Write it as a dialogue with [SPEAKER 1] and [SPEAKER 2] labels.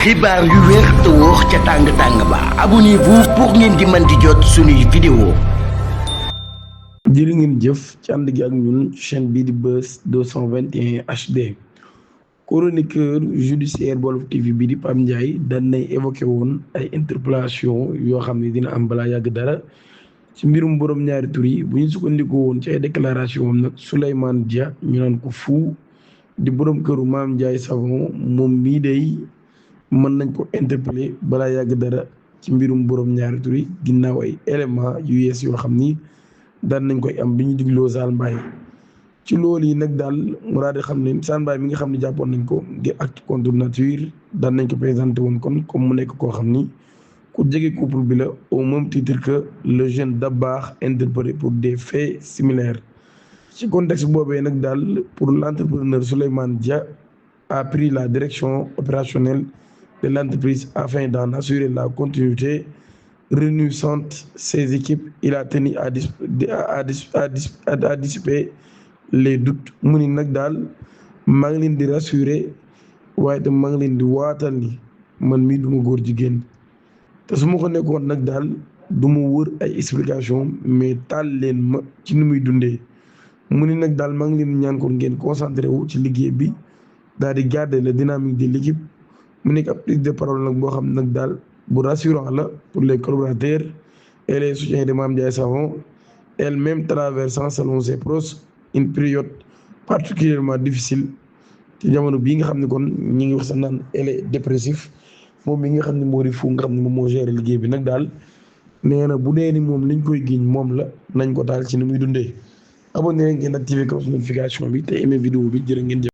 [SPEAKER 1] xibaar yu wér te wóor ca tàng-tàng ba abonnez-vous pour ngeen di mën di jot suñuy vidéo.
[SPEAKER 2] jërë ngeen jëf ci ànd gi ak ñun chaîne bii di Buzz 221 HD. chroniqueur judiciaire bu Walf TV bii di Pape Ndiaye daan nay évoqué woon ay interpellation yoo xam ne dina am balaa yàgg dara ci mbirum borom ñaari tur yi bu ñu sukkandiku woon ci ay déclaration am nag Souleymane Dia ñu naan ko fu di borom këru Mame Ndiaye Savon moom mii day mën nañ ko interpeller balaa yàgg dara ci mbirum borom ñaari tur yi ginnaaw ay éléments yu yees yoo xam ni daan nañ koy am bi ñu digloo Zale Mbaye ci loolu yi nag daal mu daal di xam ne Zale Mbaye mi nga xam ne jàppoon nañ ko ngir acte contre nature daan nañ ko présenté woon kon comme mu nekk koo xam ni ku jege couple bi la au même titre que le jeune Dabakh interpellé pour des faits similaires. ci contexte boobee nag daal pour l'entrepreneur Souleymane Dia a pris la direction opérationnelle de l'entreprise afin d'en assurer la continuité, réunissant ses équipes. Il a tenu à dissiper les doutes. mu ni nag daal maa ngi leen di rassurer waaye te maa ngi leen di waatal ni man mii duma góor jigéen te su ma ko nekkoon nag daal du ma wër ay explication mais taal leen ma ci ni muy dundee. mu ni nag daal maa ngi leen ñaan ko ngeen concentré wu ci liggéey bi daal di garder la dynamique de l'équipe. mu nekk ab prise de parole nag boo xam nag daal bu rassurant la pour les collaborateurs et les soutiens de Mame Ndiaye Savon, elle-même traversant selon ses proches une période particulièrement difficile ci jamono bii nga xam ne kon ñi ngi wax sax naan elle est dépressif moom mi nga xam ne moo di fu nga xam ne moom moo géré liggéey bi nag daal nee na bu dee ni moom liñ koy giñ moom la nañ ko daal ci ni muy dundee. abonné ngeen activé cloche notification bi te aimé vidéo bi jërë ngeen jëf.